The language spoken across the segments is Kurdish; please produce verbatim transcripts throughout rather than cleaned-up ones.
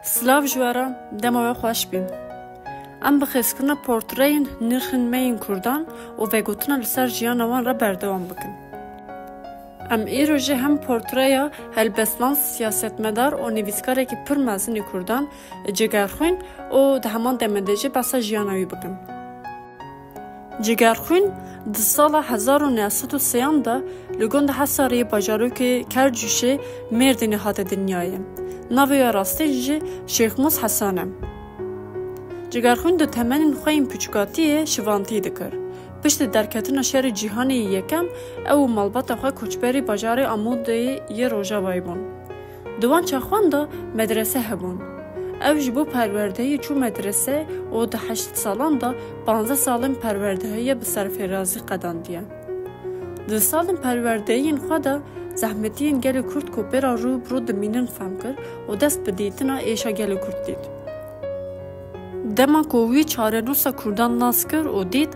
Silav ji we re, dema we xweş bî. Em bi xêzkirina portreyên nirxên me yên Kurdan û vegotina li ser jiyana wan re berdewam bikin. Em îro jî hem portreya helbestvan, siyasetmedar û nivîskarekî pir mezin ê Kurdan, Cigerxwîn û di heman demê de jî behsa jiyana wî bikin. Cigerxwîn di sala hezar û neh sed û sêyan de li gund Hesarê yê bajarokê Kercûşê Mêrdînê hate dinyayê. Navê wê rastîn jî Şêxmûs Hesan e. Cigerxwîn di temenên xwe yên piçûkatiyê şivantî dikir. Piştî derketina Şerê Cîhanê yê Yekem, ew û malbata xwe koçberî bajarê Amûdê yê Rojavayê bûn. Di wan çaxan de medrese hebûn. Ew ji bo perwerdeyê çû medrese û di heşt salan de panzdeh salên perwerdehiye bi serfêrazî qedandiye. Di salên perwerdeyiyên xwe de zehmetiyên gelê Kurd ku pê re rû bi rû dimînin fehm kir û dest bi dîtina êşa gelê Kurd dît. Dema ku wî çarenûsa Kurdan nas kir û dît,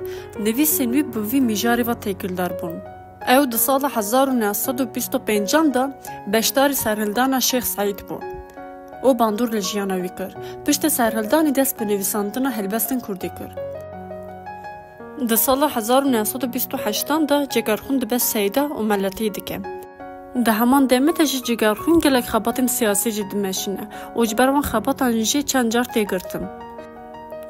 nivîsên wî bi vî mijarê ve têkildar bûn. Ew di sala hezar û neh sed û bîst û pêncan de beşdarî serhildana Şêx Seîd bû û bandor li jiyana wî kir. Piştî serhildanê dest bi nivîsandina helbestên kurdî kir. Di sala hezar û neh sed û bîst û heştan de Cigerxwîn dibe seyda û meletiyê dike. Di heman demê de jî Cigerxwîn gelek xebatên siyasî jî dimeşîne û ji ber wan xebatan jî çend car tê girtin.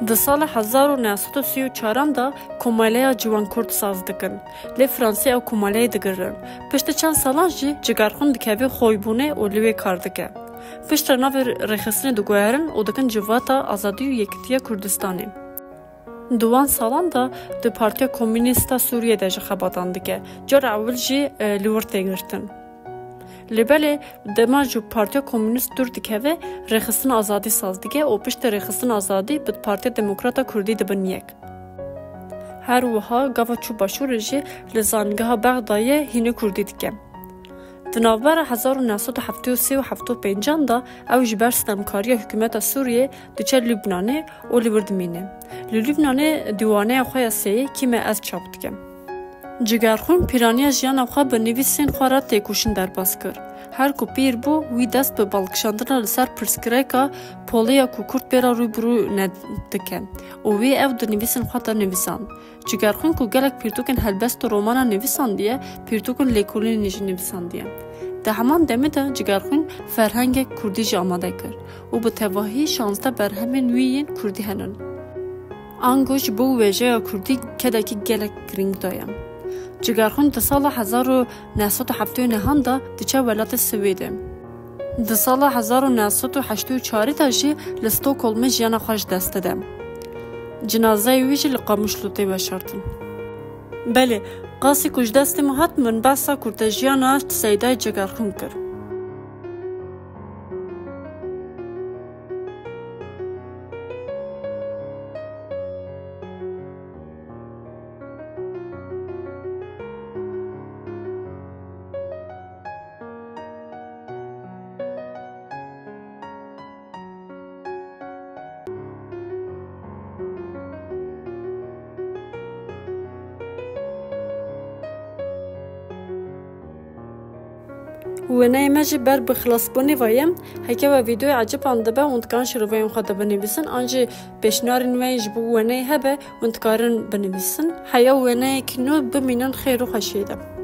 Di sala hezar û neh sed û sî û çaran de Komeleya Ciwan Kurd saz dikin. Lê Fransî ew komeleyê digirin. Piştî çend salan jî Cigerxwîn dikeve Xoybûnê û li wê kar dike. Piştre navê rêxistinê diguherin û dikin Civata Azadî û Yekîtiya Kurdistanê. Di wan salan de di Partiya Komûnîst a Sûriyê de jî xebatan dike. Cara ewil jî, e, li wir tê girtin. Lê belê dema ji Partiya Komûnîst dûr dikeve, Rêxistina Azadî saz dike û piştî Rêxistina Azadî bi Partiya Demokrata Kurdî dibin yek. Her wiha gava çû Başûrê jî li Zanîngeha Bexdayê hînê kurdî dike. Di navbera hezar û neh sed û heftê û sê û heftê û pêncan de ew ji ber sitemkariya hikûmeta Sûriyê diçe Lubnanê û li wir dimîne. Li Lubnanê dîwaneya xwe ya sêyê Kî me ez çap dike. Cigerxwîn pîraniya jiyana xwe bi nivîsên xwe re têkoşîn derbas kir. Her ku pîr bû, wî dest bi balkişandina li ser pirsgirêka polê ya ku Kurd pê re rû bi rû ne dike û wî ew di nivîsên xwe de nivîsand. Cigerxwîn ku gelek pirtûkên helbest û romana nivîsandiye, pirtûkên lêkolînê jî nivîsandiye. Di heman demê de Cigerxwîn ferhengek kurdî jî amade kir û bi tevahî şazdeh berhemên wî yên kurdî henin. Ango ji bo wêjeya kurdî kedekî gelek girîng daye. Cigerxwîn di sala hezar û neh sed û heftê û nehan de diçe welatê Swêdê. Di sala hezar û neh sed û heştê û çarê de jî li Stockholmê jiyana xwe ji dest dide. Cinazeyê wî jî li Qamişlo tê veşartin. Belê, qasî ku ji destê min hat, min behsa kurtejiyana Seydayê Cigerxwîn kir. Wêneyê me jî ber bi xilasbûnê ve ye. Heke we vîdeoyê ecibandibe, hûn dikarin şîroveyên xwe de binivîsin, an jî pêşniyarên we yê ji bo wêneyê hebe, hûn dikarin binivîsin. Heya wêneyek nû bimînin xêr û xweşiyê de.